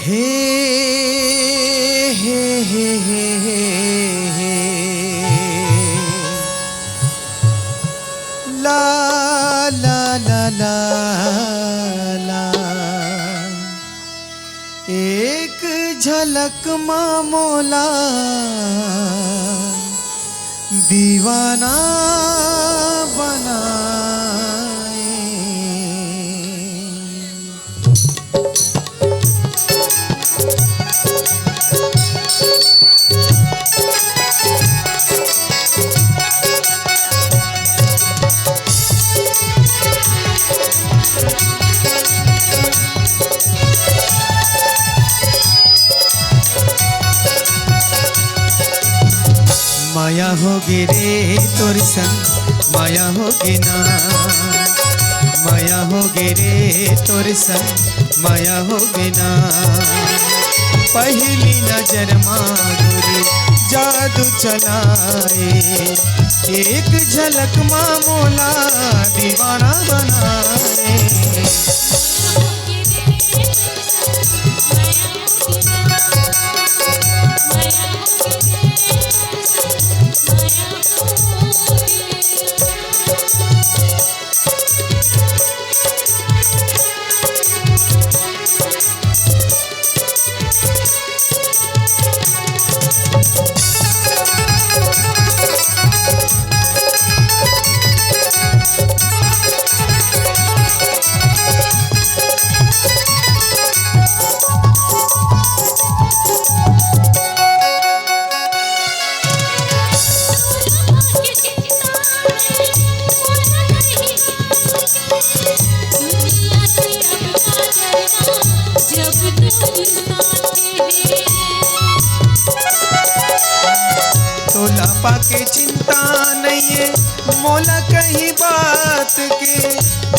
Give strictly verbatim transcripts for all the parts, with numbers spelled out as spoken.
हे, हे, हे, हे, हे, हे। ला, ला, ला, ला, ला। एक झलक मा मोला दीवाना बनाए। मया होगे रे तोर संग, मया होगे ना। मया होगे रे तोर संग, मया होगे ना। पहिली नजर मा गोरी जादू चलाए, एक झलक मा मोला दीवाना बनाए। तोला पाके चिंता नइये मोला कहीं बात के,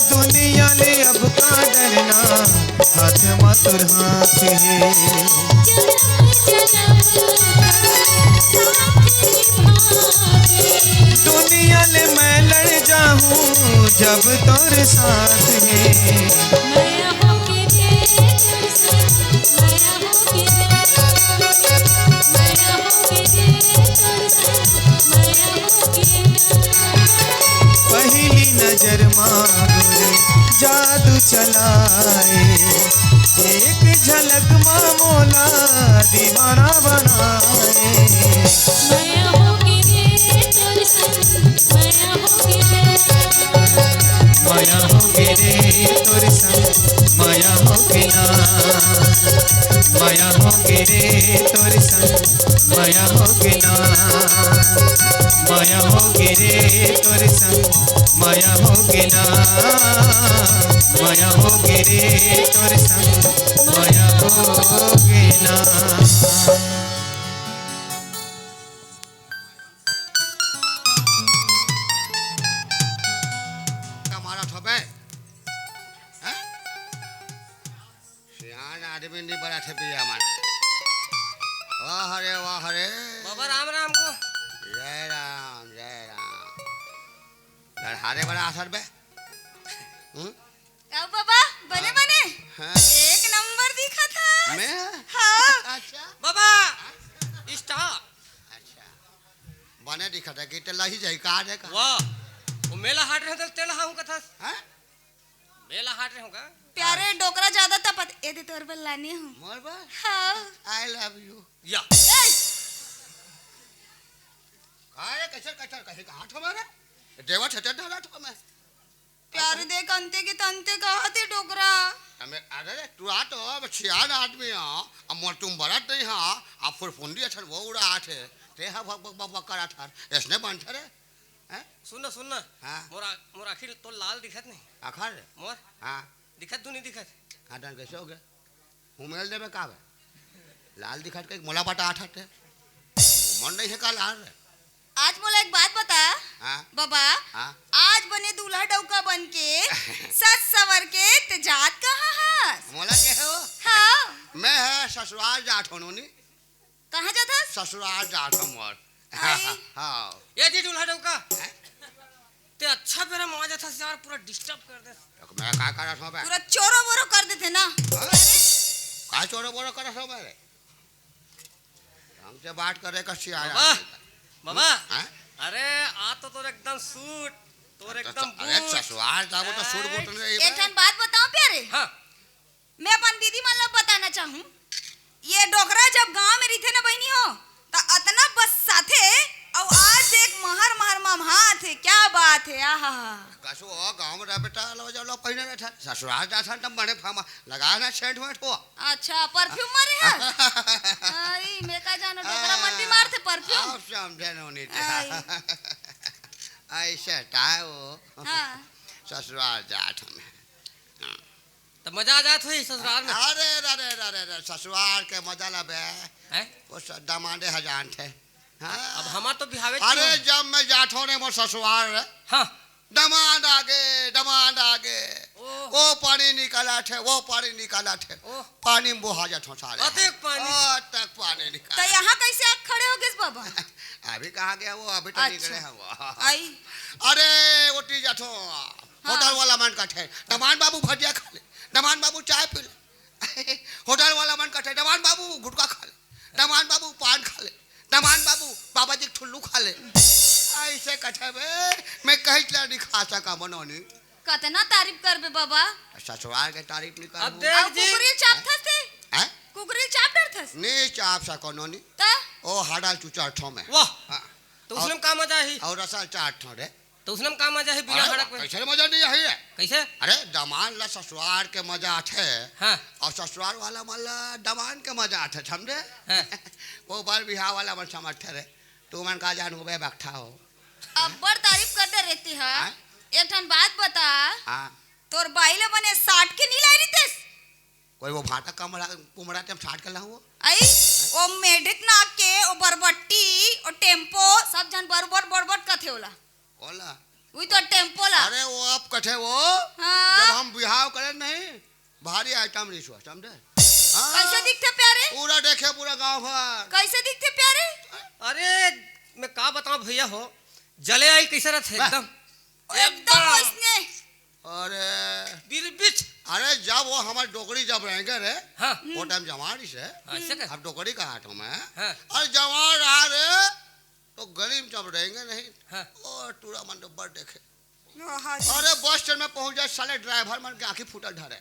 दुनिया ले अब का डरना, हाथ मा तोर हाथ हे। दुनिया ले मैं लड़ जाहूँ जब तोर साथ हे। पहिली नजर मा गोरी जादू चलाए, एक झलक मा मोला दीवाना बनाए। मया होगे रे तोर संग, मया होगे ना। मया होगे रे तोर संग, मया होगे ना। मया होगे रे तोर संग, मया होगे ना। मया होगे रे तोर संग, मया होगे ना। का मारत हबे? हैं? सियान आदमी नी बरत हे पिया मन। वाह रे, वाह रे। बाबा राम राम को। जय राम, जय राम। लड़हारे बड़ा असर बे। हम्म? आओ बाबा, बने हाँ। बने। हाँ। एक नंबर दिखत हस। मैं? हाँ। अच्छा। बाबा, stop। अच्छा। बने दिखत हे कि तेला ही जाई का रे का? वाह। वो मेला हाट रहे तो तेला हूँ कथस। हाँ? मेला हाट रहे हूँ का? प्यारे डोकरा ज्यादा तपत, ए दे तोर बर लाने हूँ। मोर बर? हाँ। I love you। या। ए! का रे, कैसे, कैसे, कहीं कहाँ ठो मारे? देवा छतर धरा ठो मैं। प्यार दे कंते के तंते कहा थे डोकरा। अबे, अरे, तू आ तो, अब सियान आदमी आ, अब मोर तुम बरत नहीं हा, अब फुरफुंदी अछन वो उड़ा आथे, ते हा भक भक भक भक करा थार, ऐसने बन थे रे? हैं? सुन ना, सुन ना। हाँ। मोर आ-, मोर आखिर तो लाल दिखत नहीं। आखर? मोर? हाँ। दिखत तू नहीं दिखत? हाँ, डन कैसे हो गया? हुमेल देबे का बे? लाल दिखत के मोला बटा आठत हे। मन नहीं है का लाल रे? आज मोला एक बात बता, हाँ? बाबा, हाँ? आज बने दूल्हा डौका बन के, सज सवर के ते जात कहाँ हस? मोला के हो? हाँ। मैं है ससुराल जात हो नोनी। कहाँ जात हस? ससुराल जात हो मोर। आई। हाँ। ये जी दूल्हा डौका। हैं? ते अच्छा बेरा मा आ जाथस यार, पूरा disturb कर दे। तो मैं का करत हूँ बे? पूरा चोरो बोरो कर देथे ना। हाँ? का चोरो बोरो करत हो बे? हमसे बात करे का सियान बाबा, आदमी का। बाबा, हाँ? अरे, आ तो तोर एकदम सूट, तोर अरे एकदम तो, अरे बूट। ससुराल जाबो तो सूट बूट नहीं एक ठन बात बताओ प्यारे। हाँ। मैं अपन दीदी मन ला बताना चाहूँ, ये डोकरा जब गांव में रहिथे ना बहिनी हो, त अतना बस्साथे, अउ आज देख महर महर मम्हाथे, क्या बात है, आहा। कसो हो, गांव में रह बेटा, लो जाओ, लो पहिने रह, ससुराल जाथन त बने फामा लगा ना सेंट वेंट हो। अच्छा, परफ्यूम मारे है? अरे, मैं का जानो, डोकरा मन भी मारथे परफ्यूम। आप समझे नो नहीं थे। आई। ऐसे टाय वो। हाँ। ससुराल जात हमें। हाँ। त मजा आ जात होही ससुराल में। अरे, अरे, अरे, अरे, अरे, ससुराल के मजा ला बे। हैं? वो स-, दमांदे ह जानथे। हाँ। अब हमार तो बिहावे अरे, क्यों? जब मैं जाथो ने मोर ससुराल रे। हाँ। दमांद आगे, दमांद आगे। ओह। वो पानी निकालत हे, वो पानी निकालत हे। ओह। पानी में बोहा जाथो सारे। अतेक पानी। अतेक पानी निकाल। त यहाँ कैसे आके खड़े हो गेस बाबा? अभी कहाँ गया वो? अभी तो अच्छा। निकले हैं वो। आई। अरे, ओती जाथो। हाँ। होटल वाला मन कथे, "दमांद बाबू भजिया खा ले, दमांद बाबू चाय पी ले।" होटल वाला मन कथे, "दमांद बाबू गुटखा खा ले, दमांद बाबू पान खा ले, दमांद बाबू बाबा जी के ठुल्लू खा ले।" ऐसे कथे बे, मैं कहीं ला नहीं खा सका मनोनी। कतना तारीफ करबे बाबा? ससुराल के तारीफ नहीं अब करबो। देख अउ जी। कुकरी चापथस ते? हैं? कुकरी चाप डरथस? नहीं चाप सको नोनी। त? ओ हाडा चुचर ठो में। वाह। हाँ। तो उसने में का मजा ही? और रसल चार ठो रे। तो उसने में का मजा ही बिना अरे, हड़क में? कैसे मजा नहीं है ये? कैसे? अरे, दमान ला ससुराल के मजा आथे। हाँ। और ससुराल वाला मन ला दमान के मजा आथे, समझे? हाँ। वो बार बिहाव वाला मन समझथे रे। तू मन का जानू बे बकठा हो। अब्बड़ तारीफ कर दे रहती है। हाँ? एक ठन बात बता। हाँ। तोर बाई ले बने साट के नहीं लाई रहितेस? कोई वो भाटा कमरा, कुमरा ते हम साट के लाऊं वो? आई, वो मेढक नाक के, वो बरबट्टी, वो टेम्पो, सब झन बरबट, बरबट कथे ओला। ओला? वही तो टेम्पो ला। अरे, वो अब कथे वो, हाँ। जब हम बिहाव करे नहीं, भारी आइटम रिस हुआ, समझे? हाँ। कैसे दिखथे प्यारे? पूरा देखे, पूरा गांव भर। कैसे दिखथे प्यारे? अरे, मैं का बताऊं भैया हो, जले आई कैसे रहते वाह। एकदम। एकदम एकदम। वैसने। अरे। बिरबिट। अरे, जब वो हमार डोकरी जब रहेंगे रे, हाँ। वो टाइम जवान ही से। हाँ, ऐसे कर। अब डोकरी का हाथों में। हाँ। अरे, जवान रहा रे, तो गली में जब रहेंगे नहीं, हाँ। ओ, टूरा मन डब्बर देखे। हाँ जी। अरे, बस स्टैंड में पहुंच जाए, साले ड्राइवर मन के आंखी फूटल धरे।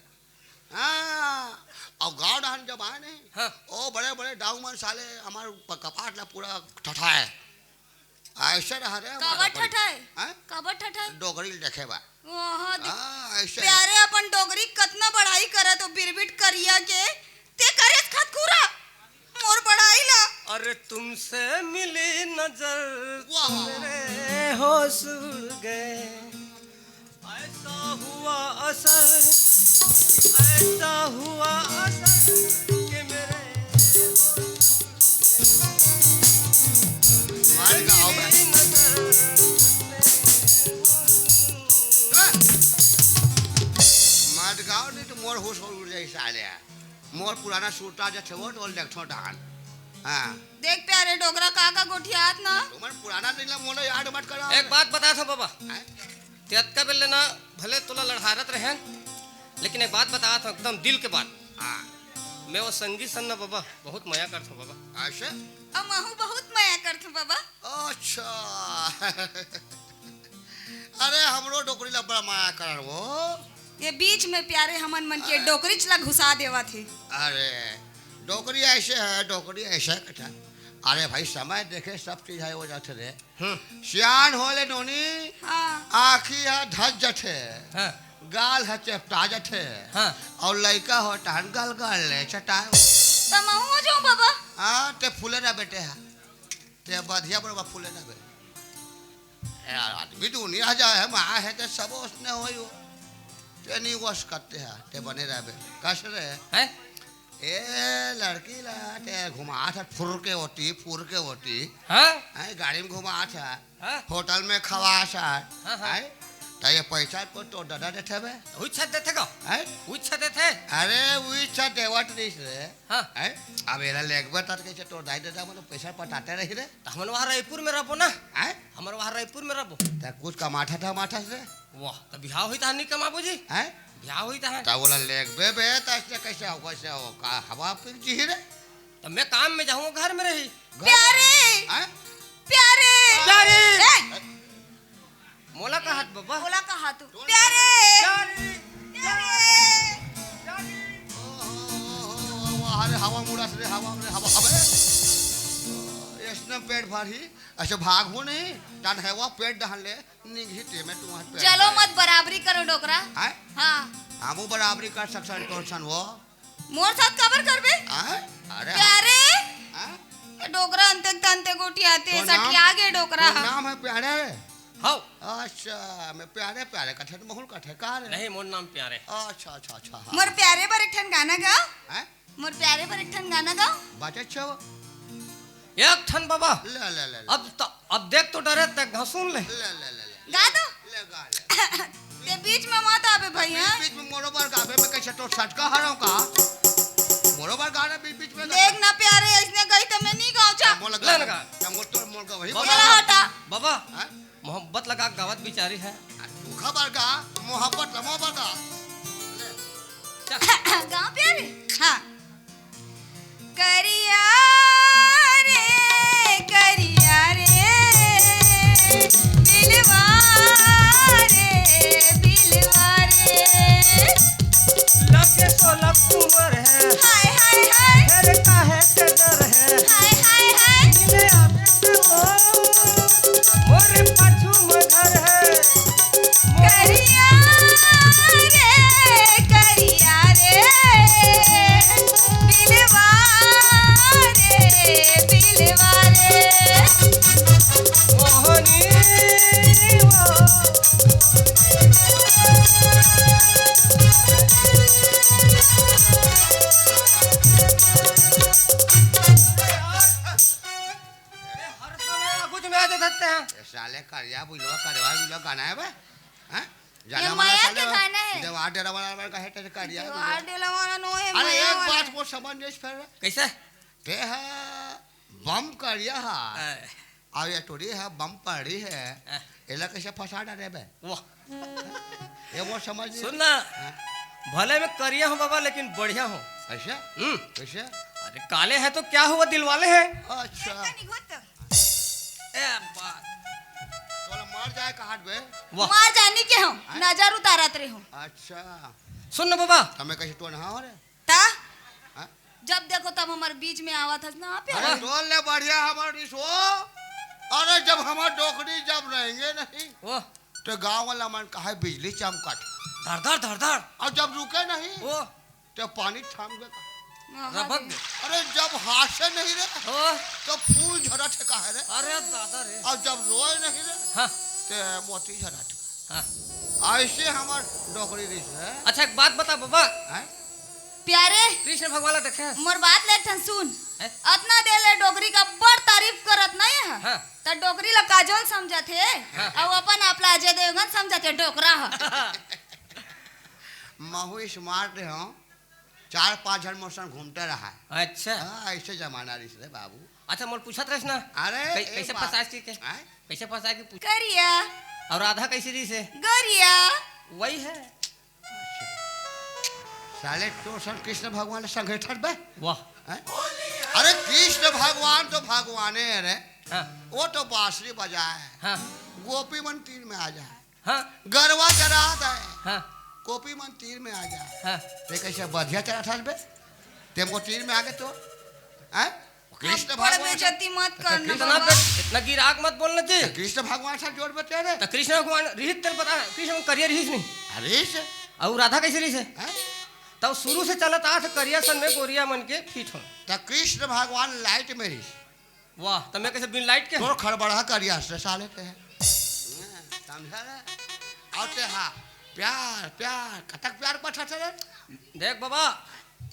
हाँ, और गांव डहन जब आए नहीं, हाँ। ओ बड़े बड़े डाऊ मन साले हमार प-, कपाट ला पूरा ठठाए। ऐसे रहा रे हमार काबर डोकरी। ठठाए? हैं? काबर ठठाए? डोकरी ल देखे बा। ओहो, दे-, हाँ, ऐसे। प्यारे अपन डोकरी कतना बड़ाई करत हो, बिरबिट करिया के, ते करेस खतखूरा, मोर बड़ाई ला। अरे तुमसे मिली नजर, वाह। मेरे होश उड़ गए। ऐसा हुआ असर, ऐसा हुआ असर कि मेरे हमारे गांव में। मत गाओ, नहीं तो मोर होश उड़ जाए साले। मोर पुराना सूरता जो थे वो डोल देखो डान। हाँ। देख प्यारे डोकरा, का का गोठियात ना। तुमन पुराना दिन ला मोला याद मत करा। एक बात बता था बाबा। हैं? ते अतका बेर ले ना, भले तोला लड़हारत रहेन, लेकिन एक बात बतात हूँ, एकदम दिल के बात। हाँ। मैं वो संगी सन ना बाबा, बहुत मया करत हूँ बाबा। अच्छा? अउ महू बहुत मया करत हूँ बाबा। अच्छा। अरे, हमरो डोकरी ला बड़ा मया करन वो। ये बीच में प्यारे हमन मन के डोकरीच ला घुसा देवत हे। अरे, डोकरी ऐसे है, डोकरी ऐसे है कथा। अरे भाई, समय देखे सब चीज है वो जाथे रे। हम्म। सियान हो ले नोनी, हाँ। आँखी ह धस जथे, हाँ। गाल ह चेपटा जथे, हाँ। अउ लइका हो तहन गल गल ले चटाए। त महू हो जाऊं बाबा? हाँ, ते फूले ना बेटे हा, ते बधिया बड़वा फूले ना बे। ए, आदमी दुनिया जाए है, माँ है ते सब ओसने होई हो। ते नहीं वस करते हा, ते बने रहबे। कस रे? हैं? ए लड़की ला ते घुमात हस फुर के ओती, फुर के ओती। हाँ? हैं, गाड़ी में घुमात हस, हाँ? होटल में खवात हस, हाँ, हाँ। हैं? त ये पैसा को तोर ददा देथे बे? उही छत देथे का? हैं? उही छत देथे? अरे, उही छत देवत रहिस रे। हाँ। हैं? अब एला लेगबे त कइसे तोर दाई ददा मन पैसा पटाते रही रे? त हमन वहाँ रायपुर में रहबो ना। हैं? हमन वहाँ रायपुर में रहबो। त कुछ कमाथस धमाथस रे? वाह, त बिहाव होई त नहीं कमाबो जी। हैं? या होई तहां। त ओला लेगबे बे, त अइसने कइसे हो, कइसे हो? का हवा पी के जीही रे? त मैं काम में जाहूं, घर में रही। घर प्यारे! हैं? प्यारे! प्यारे! ए! मोला कहात बबा? मोला कहात तू? प्यारे! प्यारे! प्यारे! ओ, ओ, ओ, ओ, ओ, अरे हवा मुड़त रे, हवा रे, हवा, अबे। अइसने पेट भरही, अइसे भागहूं नहीं, तन हवा पेट डहन ले, निंगही ते में तुम्हार पेट चलो भरे। मत बराबरी करो डोकरा। हैं? हां। हमू बराबरी कर सकथन तोर सन वो। मोर साथ काबर करबे? हैं? अरे प्यारे। हैं? ए डोकरा अंते तंते गोठियाथे, तोर नाम, सठिया गे डोकरा। तोर नाम हे प्यारे? हव। अच्छा, मैं प्यारे प्यारे कथे त महूं ल कथे का रे? नहीं, मोर नाम प्यारे। अच्छा, अच्छा, अच्छा, हां। मोर प्यारे बर एक ठन गाना गाव। हैं? मोर प्यारे बर एक ठन गाना गाव। बात अच्छा हो। एक ठन बबा। ले, ले, ले, ले। अब त, अब देख तो डरे ते घसुन ले। ले, ले, ले, ले। गा दो। ले, गा ले। ते बीच में मत आबे भइया। बीच, बीच में मोरो बर गाबे, मैं कइसे तोर सटका हरंव का? मोरो बर गाना बीच, बीच में गा। देख ना प्यारे, अइसने गई त मैं नहीं गांव जा। मोला ले गा। ना गा। त मोर तो, मोर का वही चला बोला। हटा। बबा। हैं? मोहब्बत लगा गावत बिचारी हे। आ, तू खबर का, मोहब्बत लमो बता। ले। चल। गाँव प्यारे? हाँ। करिया रे, करिया रे, बिलवा रे, बिलवा रे। लगे सोलह उमर हे। हाय, हाय, हाय। फिर काहे के डर हे? हाय, हाय, हाय। मिले आवे के ओ, मोरे पाछू में घर हे। करिया रे, करिया रे, बिलवा रे, बिलवा रे। मोहनी ओ। अरे, हर समय आगू में आ जाते हैं। ए साले, करिया बुलवा, करवा बुलवा गाना हे बे? हैं? ये जाना वाला मया साले के हो। गाना हे। देवार डेरा वाला, वाला का हे तेरे करिया देवार बुलवा। डेरा वाला नो हे, अरे, मया एक वाला। बात वो समझ नहीं फिर। कैसे? ते हा बम करिया हा। ए। अउ ये टुरी हा बम पड़ी हे। ए। एला कैसे फंसा डारे बे? वाह। ये वो समझ नहीं। सुन ना, हाँ। भले मैं करिया हूँ बाबा, लेकिन बढ़िया हूँ। ऐसा? हम्म। कैसे? अरे काले हैं तो क्या हुआ, दिल वाले हैं। अच्छा। ए बात। तोला मर जाए कहात बे? वाह। मर जानी के हूँ, हैं? नजर उतारत रहे हूँ। अच्छा। सुन ना बाबा। हमें कैसे टोन हाँ हो रे? ता? हाँ? जब देखो तब हमारे बीच में आवत हस ना, आप अरे यार। तोर ले बढ़िया हमार रिस हो। अरे जब हमार डोकरी जब रहेंगे नहीं, वाह। तो गांव वाला मन कहे बिजली चमकत। धर धर धर धर। और जब रुके नहीं, वाह। तो पानी थाम गए का। हाँ, रबक हाँ। अरे जब हासे नहीं रे, वाह। तो फूल झरत हे काहे रे। अरे दादा रे। और जब रोए नहीं रे, हाँ। तो मोती झरत हे। हाँ। ऐसे हमार डोकरी रिस हे। अच्छा, एक बात बता बाबा। हैं? प्यारे, कृष्ण भगवान ला देखे हस? मोर बात ले ठन सुन। हैं? अतना देर ले डोकरी का बड़ तारीफ करत नहीं हे। हाँ। त डोकरी ला काजोल समझत हे, हाँ। अउ अपन आप ला अजय देवगन समझत हे, डोकरा ह। महू smart रहे हो, चार पांच झन मोर संग घूमते रहा है। अच्छा। हाँ, ऐसे जमाना रिस रे बाबू। अच्छा, मोर पूछत रहिस ना। अरे, कै-, एक कैसे बात। फंसाइस के? हैं? कैसे फंसाइस के पूछ। करिया। और राधा कैसे रिस हे? गरिया। वही है। साले तोर सन कृष्ण भगवान संगे ठन बे। वाह। हैं? अरे कृष्ण भगवान तो भगवाने हे रे। हाँ। वो तो बांसुरी बजाए। हाँ। गोपी मन तीर में आ जाए। हाँ। गरवा चरात हे। हाँ। गोपी मन तीर में आ जाए। हाँ। ते कैसे बधिया चरात हस बे? ते हमको तीर में आगे तो। हैं? कृष्ण बड़ भगवान बेइज्जती मत तो करना कृष्ण इतना बाबा। बे-, इतना गिराक मत बोलना जी। तो कृष्ण भगवान से जोड़ बते रे। तो कृष्ण भगवान रिहिस तेल पता है, कृष्ण करिया रिहिस नहीं। अरे से। और राधा कैसे रिहिस है? हैं? तब शुरू से चलत आत करिया सन में गोरिया मन के फिट हो। तो कृष्ण भगवान light में रिहिस। वाह, तो मैं कैसे बिन light के? तोर खड़बड़ा करिया से साले ते है। समझा रे? और ते हाँ, प्यार, प्यार, कतक प्यार पठा थे रे? देख बाबा,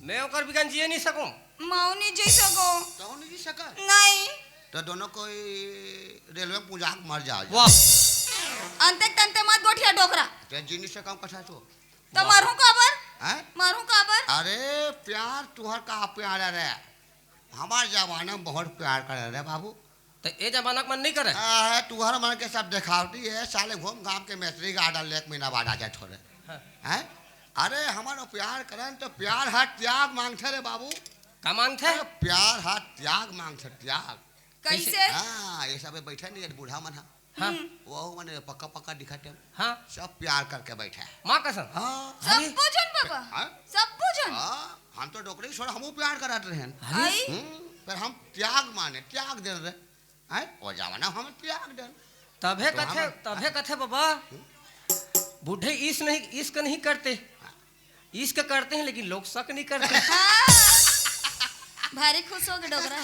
मैं ओकर बिगन जिए नहीं सकूं। मऊ नहीं जी सको। तो नहीं जी सका? नहीं। तो दोनों कोई रेलवे में पूजा के मर जाओ। वाह। अंते तंते मत गोठिया डोकरा। ते जी नहीं सका कथा तो। तो वाह। मरहूं काबर? हैं? मरहूं काबर? अरे प्यार तुहर का प्यार है रे। हमार जमाना में बहुत प्यार करे रे बाबू। तो ए जमाना के मन नहीं करे? आ, है, तुहर मन के सब देखावटी है, साले घूम घाम के मैत्री गार्डन लेक मीनाबाद आ जाए थोड़े। हाँ। हैं? अरे, हमन प्यार करन त प्यार ह त्याग मांगथे रे बाबू। का मांगथे? अरे, प्यार ह त्याग मांगथे, त्याग। कइसे? कइसे? हाँ, ये सब बैठे नहीं, ये बूढ़ा मन ह। हाँ। हम्म। वो मने पक्का पक्का दिखत हे। हाँ। सब प्यार करके बैठे हे। माँ कसम। हाँ। अरे। सब्बो झन बाबा? हाँ। सब्बो झन? हाँ, हम तो डोकरी छोड़, हमू प्यार करत रहेन। अरे। आई? हम्म, पर हम त्याग माने, त्याग दे रहे। हैं? वो जमाना हम त्याग देन। तभे तो कथे, हम तभे कथे बाबा, हम्म। बूढ़े इस नहीं, इश्क नहीं करते। हाँ। इश्क करते हैं, लेकिन लोग शक नहीं करते। भारी खुश हो गए डोकरा।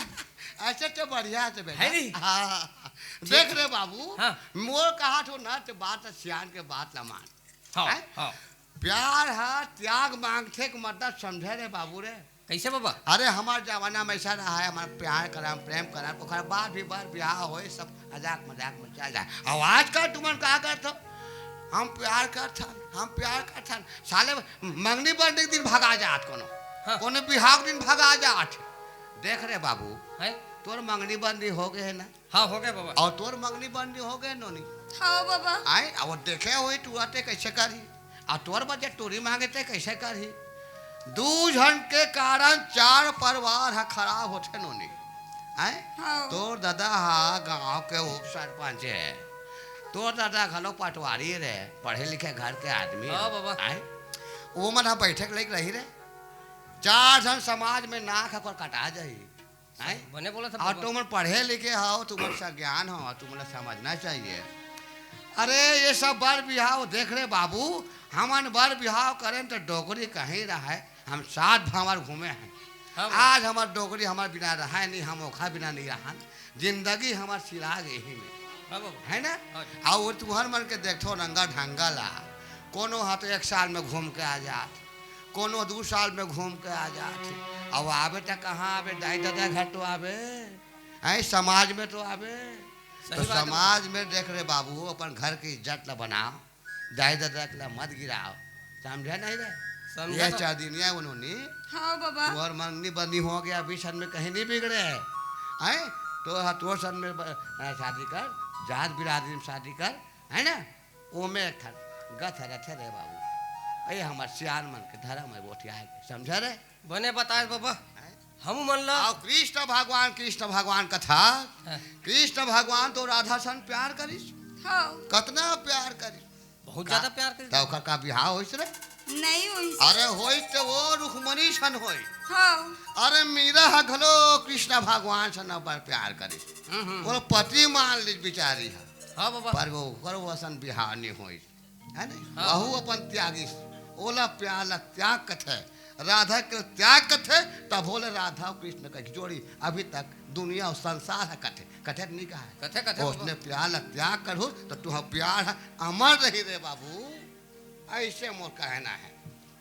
अच्छा, तो बढ़िया से बेटा। है नहीं? हाँ। ठीक। देख रे बाबू, हाँ। मोर कहा थो ना, तो बात सियान के बात ला मान। हाँ, हैं? हाँ। प्यार ह त्याग मांगथे के मतलब समझे रे बाबू रे। कइसे बाबा? अरे, हमार जमाना में ऐसा रहा है, हमार प्यार करम, प्रेम करम, ओकर बाद भी बर बिहाव होए, सब मजाक मजाक में चल जाए। अउ आजकल तुमन का करत हो? हम प्यार करथन, हम प्यार करथन। साले मंगनी बरनी के दिन भगा जात कोनो, हाँ। कोनो बिहाव के दिन भगा जात। देख रे बाबू, हैं? तोर मंगनी बरनी हो गए है ना? हाँ, हो गए बाबा। अउ तोर मंगनी बरनी हो गए नोनी? हाँ बाबा। आए, अब देखे होई तू आते कैसे करही? अउ तोर बदे टोरी मांगे ते कैसे करही? दू झन के कारण चार परिवार ह खराब होथे नोनी। आए? हाँ। तोर दादा ह गांव के उप सरपंच हे। तोर दादा घलो पटवारी रे, पढ़े लिखे घर के आदमी हाँ हे। बाबा। आए? वो मन ह बैठे के लायक रही रे। चार झन समाज में नाक ह ओकर कटा जाही। हैं? बने बोला था अउ बाबा। तुमन पढ़े लिखे हो, तुमन सज्ञान हो, तुमन ला समझना चाहिए। अरे, ये सब बर बिहाव देख रे बाबू, हमन बर बिहाव करेन त डोकरी कहीं रहे, हम सात भांवर घूमे हैं। हाँ बाबा। आज हमार डोकरी हमार बिना रहे नहीं, हम ओखा बिना नहीं रहन। जिंदगी हमार सिरा गे यही में। हाँ बाबा। है ना? हाँ जी। अउ तुहर मन के देखथो रंगा ढंगा ला, कोनो ह तो एक साल में घूम के आ जात, कोनो दू साल में घूम के आ जात। अब आबे त कहाँ आबे, दाई ददा घर तो आबे, हैं, समाज में तो आबे। सही तो बात है। समाज में देख रे बाबू, अपन घर की इज्जत ला बनाओ, दाई ददा ला मत गिराओ, समझे नहीं रे? समझे ये तो। चार दिन ये उन्होंने हाँ बाबा। तोहर मंगनी बनी हो गया, अभी सन में कहीं नहीं बिगड़े है, हैं? तो हाँ, तोहर सन में ब-, शादी कर, जात बिरादरी में शादी कर, है ना? ओमे एक ठन गथ रथे रे बाबू। ए हमर सियान मन के धरम हे, गोठिया हे, समझे रे? बने बताए बाबा। हैं? हमू मन ला। अउ कृष्ण भगवान, कृष्ण भगवान कथा। हाँ। कृष्ण भगवान तो राधा सन प्यार करिस। हाँ। कतना प्यार करिस। बहुत का-, ज्यादा प्यार करिस। त ओकर का बिहाव होइस रे? नहीं होइस। अरे होइस त वो रुक्मणी सन होइस। हाँ। अरे मीरा ह घलो कृष्ण भगवान सन अब्बड़ प्यार करिस। हम्म, हम्म। ओला पति मान लिस बिचारी ह। हाँ बाबा। पर वो ओकर वसन बिहाव नहीं होइस। है नहीं? हाँ। वहू अपन त्यागिस, ओला प्यार ला त्याग कथे, राधा के त्याग कथे, तभो ले राधा अउ कृष्ण के जोड़ी अभी तक दुनिया अउ संसार ह कथे, कथे नहीं कहा है? कथे, कथे ओसने बाबा। प्यार ला त्याग करहू, त तुहर प्यार ह अमर रही रे बाबू। ऐसे मोर कहना है,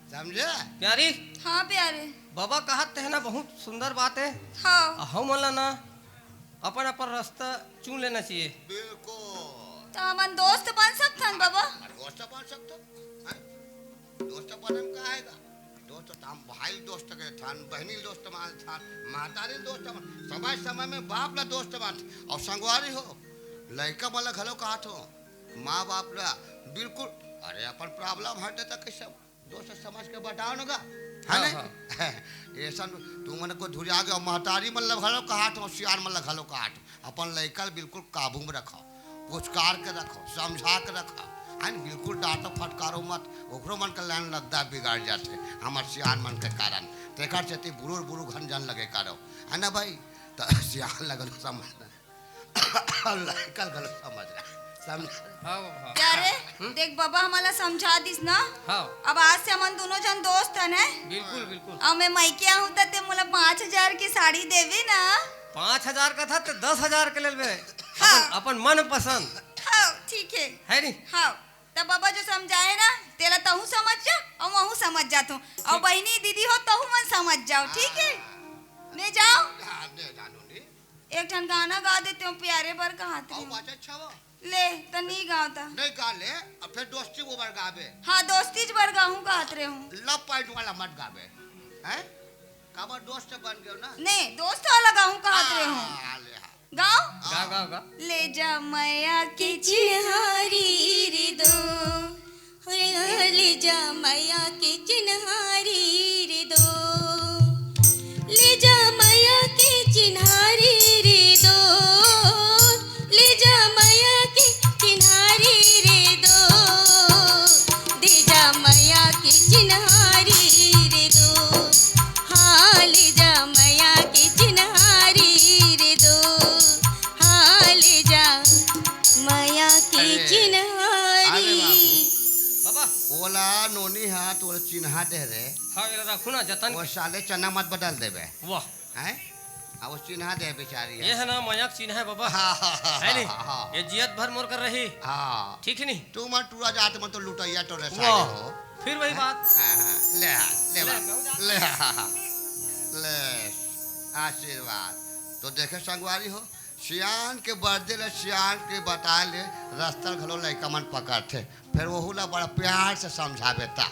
समझे? प्यारी। हाँ प्यारे। बाबा कहत ते है ना, बहुत सुंदर बात है। हाँ। अउ हमन ला ना अपन अपन रास्ता चुन लेना चाहिए। बिल्कुल। त हमन दोस्त बन सकथन बाबा? अरे दोस्त बन सकथन, हैं? दोस्त बने में का आएगा? दोस्त त हम भाई दोस्त के थान, बहनी दोस्त मान थान, महतारी दोस्त मान, समय समय में बाप ला दोस्त मान, अउ संगवारी हो, लइका मन ला घलो कहत हो, माँ बाप ला बिल्कुल, अरे अपन problem हटे त कैसे दोस्त समझ के बताओ न गा, है हाँ, नहीं? हाँ। ऐसन तुमन को धुरिया के महतारी मन ला घलो कहत हो, सियान मन ला घलो कहत हो, अपन लइका ला बिल्कुल काबू में रखो, पुचकार के रखो, समझा के रखो, है न? बिल्कुल डांटो फटकारो मत, ओकरो मन के लाइन लगदा बिगाड़ जाथे हमर सियान मन के कारण। तेकर सेती बुरुर बुरु घन जन लगे करो, है ना भाई? त सियान लगल समझ लइका घलो समझ रहा, समझ। हाँ बाबा, हाँ। प्यारे, हम्म? देख बाबा हमला समझा दिस ना। हाँ। अब आज से हमन दोनों जन दोस्त हन, हैं? बिल्कुल, बिल्कुल। अब मैं मइके आहूँ त ते मोला पाँच हजार की साड़ी देबे ना? पाँच हजार का था त दस हजार के ले लेबे। हाँ। अपन, अपन मन पसंद। हाँ, ठीक है। है नी? हाँ। त बाबा जो समझाए ना, तेला तहूँ समझ जा अउ महूँ समझ जाथों। अउ ठीक। बहिनी, दीदी हो, तहूँ मन समझ जाओ, ठीक है? मैं जाओ। हाँ, ले जानो नी। एक ठन गाना गा देते हो, प्यारे बर कहत अउ रही हूँ। बात अच्छा हो। ले, त नहीं गाओ त। नहीं गा ले, अब फिर दोस्ती वो बर गाबे। हाँ, दोस्ती ज बर गाहूँ कहत रहे हूँ। Love point वाला मत गाबे, हैं? काबर दोस्त बन गयो ना। नहीं, दोस्त वाला गाहूँ कहत रहे हूँ। हाँ, ले, हाँ। गाओ। गा, गा, गा। ले जा मया के चिन्हारी रे दो, ले जा मया के चिन्हारी रे दो, ले जा मया के चिन्हारी रे दो, ले जा मया के चिन्हारी रे दो, दे जा मया के चिन्हारी रे दो, हाँ ले जा मया के चिन्हारी रे दो, हाँ ले जा मया के अरे, चिन्हारी। अरे बाबू। बाबा। ओला नोनी हा तोला चिन्हा दे रे। हाँ, एला रखू ना जतन। वो साले चना मत बदल देबे। वाह। हैं? अब वो चिन्हा दे बेचारी ये है। है ना मया के चिन्हा है बाबा। हाँ, हाँ, हाँ, है नी? हाँ, हाँ। ये जियत भर मोर कर रही। हाँ। ठीक है नी? तू मन टूरा जात मन तो लुटैया टोरे साले वाह। हो। फिर वही हैं? बात। हाँ, हाँ। ले आ, ले ले, बाबू। कहूँ जा। ले आ, ले। आशीर्वाद। तो देखे संगवारी हो, सियान के बरदे ले सियान के बताए ले रस्ता घलो लइका मन पकड़थे। फिर वहू ला बड़ा प्यार से समझावे ता।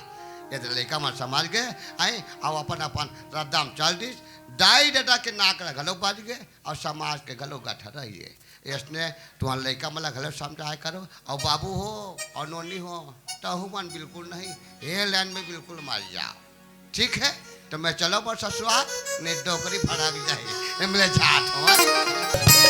ये तो लइका मन समझ गए, आई, अब अपन अपन रद्दा म चल दिस। दाई ददा के नाक ला घलो बज गए और समाज के घलो गठर रहिए। इसने तुम्हार लइका मन ला घलो समझाए करो। और बाबू हो और नोनी हो, तहू मन बिल्कुल नहीं, ये लाइन में बिल्कुल मत जाओ। ठीक है, तो मैं चलो बर ससुराल, नहीं डोकरी फड़क जाही। मैं जात हूँ।